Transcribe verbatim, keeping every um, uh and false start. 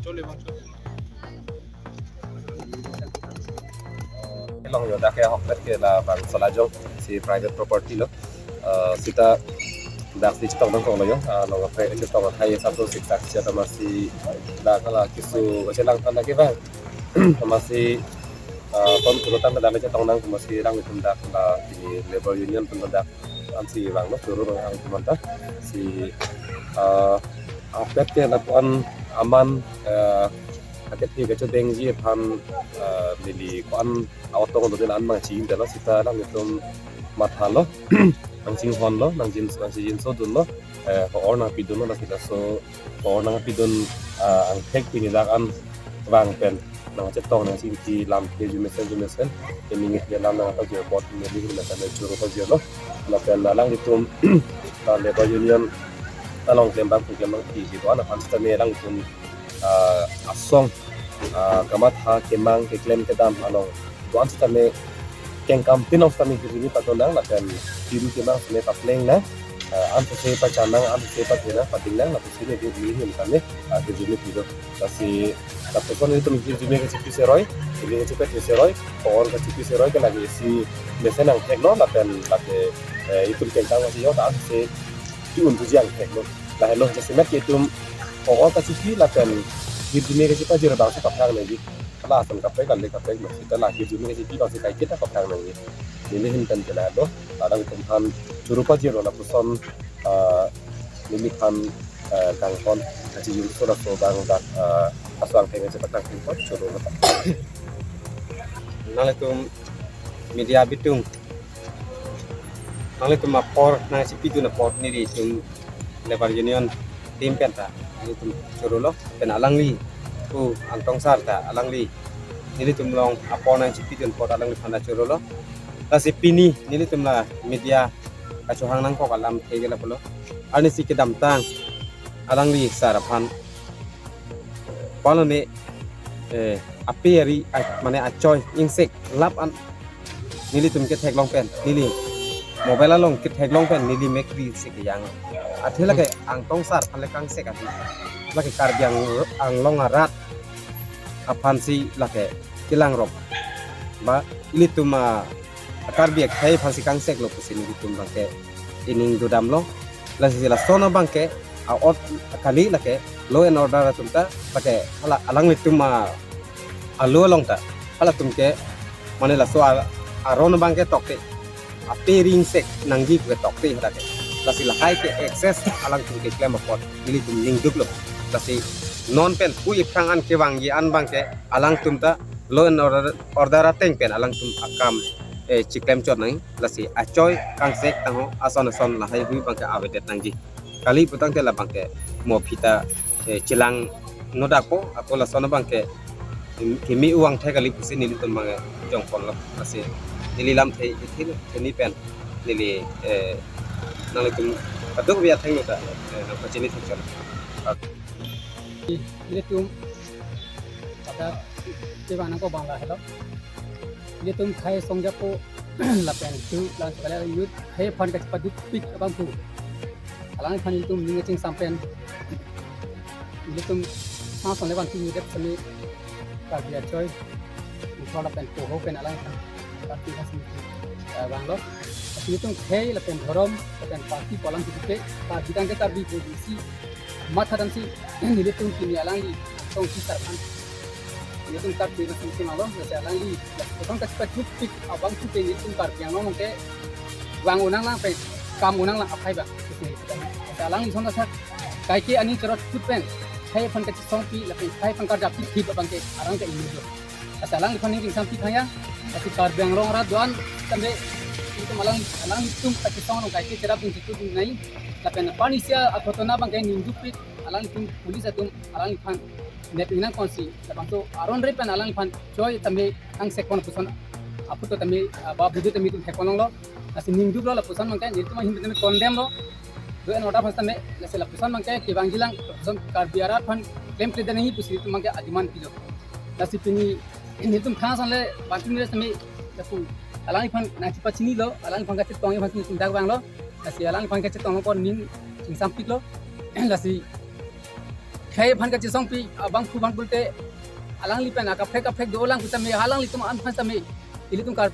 Chole bang, chole. Along yo dak ke ahokpet ke labangso lajong si private property lo. Eh, seta dak si chetong nangkoklo yo. Ah, along ke chetong athai satu siksak siya amatsi dak la keso kachelangphan dak ke bang. Amatsi, eh, pon pulo tang dak chetong nang amatsi alanglitum dak la pini labour union pen dak ansi vanglo choro alangtum anta si, eh, ahokpet ke lapu-an aman, eh, akethe kachedengji aphan, eh, neli ko-an aotong do den an bang chinine lo seta alanglitum mathalo, nangchinghonlo, nangjin, nangchinjinso dunlo, eh, ko-or nangpidunlo, lasi laso ko-or nangpidun, eh, angthek pini dak an vang pen nangchetong nangchingki lamthe arjumesen arjumesen kemingit ke lam nangpajir apot neli hin lapen choro pajirlo. Lapen alanglitum, ah, labour union along klembang pu klembang piji do-an aphan seta me alanglitum, ah, asong, ah, kamatha kemang keklem kedam along do-an seta me kengkam pinong seta me hirjume padonang lapen kiru kemang seta me papleng nang, ah, ansose pachanang, ansose padinang, padingnang lapusi neli hirjume seta me, ah, hirjume pido. Lasi lapuson nelitum hirjume kachipi seroi, hirjume kachipi seroi, ko-or kachipi seroi ke lake isi mesen angthek lo lapen lake, eh, itum kengkam kachiyok ta ansose ki-un thuji angthek lo. Lahelo jasemet ke itum ko-or kachipi lapen hirjume kachipajir bangsi kaprang nangji. Hala ason kaprek kali kaprek lo seta la hirjume kachipi bangsi kaiketa kaprang nangji. Neli hin pen ke lahelo, alanglitum aphan choro pajirlo lapuson, ah, neliphan, eh, kanghon kachijinso laso bang dak, eh, aso angthek kachepatang pon choro lo. Nanglitum media bitung, nanglitum apor nangchipidun apot nelitum labour union team pen ta nelitum choro lo, pen alangli pu Angtong sar ta alangli nelitum along apor nangchipidun apot alangliphan ta choro lo. Lasi pini nelitum la media kachohang nangkok alamthe ke lapulo. Arnisi kedamtang alangli sar aphan palo ne, eh, ape ari, a-, mane achoi ingsek lap an nelitum ketheklong pen, neli mobile along ketheklong pen neli mekri si kejang. Athe lake Angtong sar aphan le kangsek ati. Lake Karbi Ang-, Anglong arat aphansi lake kelangrok. Ba ilitum a Karbi akhei aphansi kangsek lo pusi nelitum abangke ining dodamlo. Lasi lason abangke a-ot kali lake law and order atum ta lake hala alanglitum a-, alo along ta halatum ke mane laso a-, aron abangke tokte, ape ari ingsek nangji ke tokte lake. Lasi lahai ke excess alangtum keklem apot nelitum ningduk lo. Lasi non pen pu iphrang an kevangji an abangke alangtum ta law and order, order ateng pen alangtum akam, eh, chiklem chot nang. Lasi achoi kangsek tangho ason ason lahaihui abangke avedet nangji. Kali putangte labangke mo aphi ta, eh, chelang nodak po, ako lason abangke kimi uang thek kali pusi nelitum abangke jongpon lo. Lasi neli lamthe ithi lo, theni pen neli, eh, nanglitum kadokave athengno ta, eh, nangpachini thek chot. Nelitum pada kevang nangkok abang lahelo. Nelitum khei songjapo lapen tu lang sekali youth khei aphan kachepadukpik abang pu. Alangphan nelitum ning kachingsam pen nelitum sang song le van tu nelitum sami Karbi achoi, ipor lapen poho pen alangphan party khasi nelitum, eh, vanglo. Nelitum khei lapen dhorom lapen party pu alam tu ke, Karbi tangte Karbi pu isi matha damsi nelitum pini alangli Angtong sar aphan nelitum Karbi nasi nelitum alo, nasi alangli lapuson kachepadukpik abang tu ke nelitum Karbi Anglong ke vang unang lang pen kam unang lang aphai bang. Nasi alangli son ta sak kaike ani cherot kut pen khei aphan kachesongpi lapen khei aphan karjappi thip abangke arang ke ini lo. Lasi alangliphan ning chingsam pi thang ya. Lasi Karbi Anglong arat do-an tangte itum alang, alanglitum kachesong along kaike cherap dun chitu dun nai. Lapen aphan isi a-ghotona abangke ningdukpik, alanglitum police atum alangliphan nep ingnang konsi labangso aron re pen alangliphan choi tangte angsekpon lapuson aphuthak tangte, ah, ba budu tangte itum thekpon longlo. Lasi ningduklo lapuson abangke nelitum ahin tangte condemn lo. Law and order aphan tangte, lasi lapuson abangke kevangji lang, lapuson Karbi arat aphan klemkledet nangji pusi nelitum abangke a-demand pilo. Lasi pini nelitum khang song le bantu neli tangte lapu alangliphan nangchepachinilo, alangliphan kachetong aphan nelitum dak vanglo. Lasi alangliphan kachetong apot ning chingsampiklo. Lasi khei aphan kachesongpi abangphu aphan pulote alangli pen akaprek kaprek dolang pu tame, alanglitum an aphan tame, ilitum kar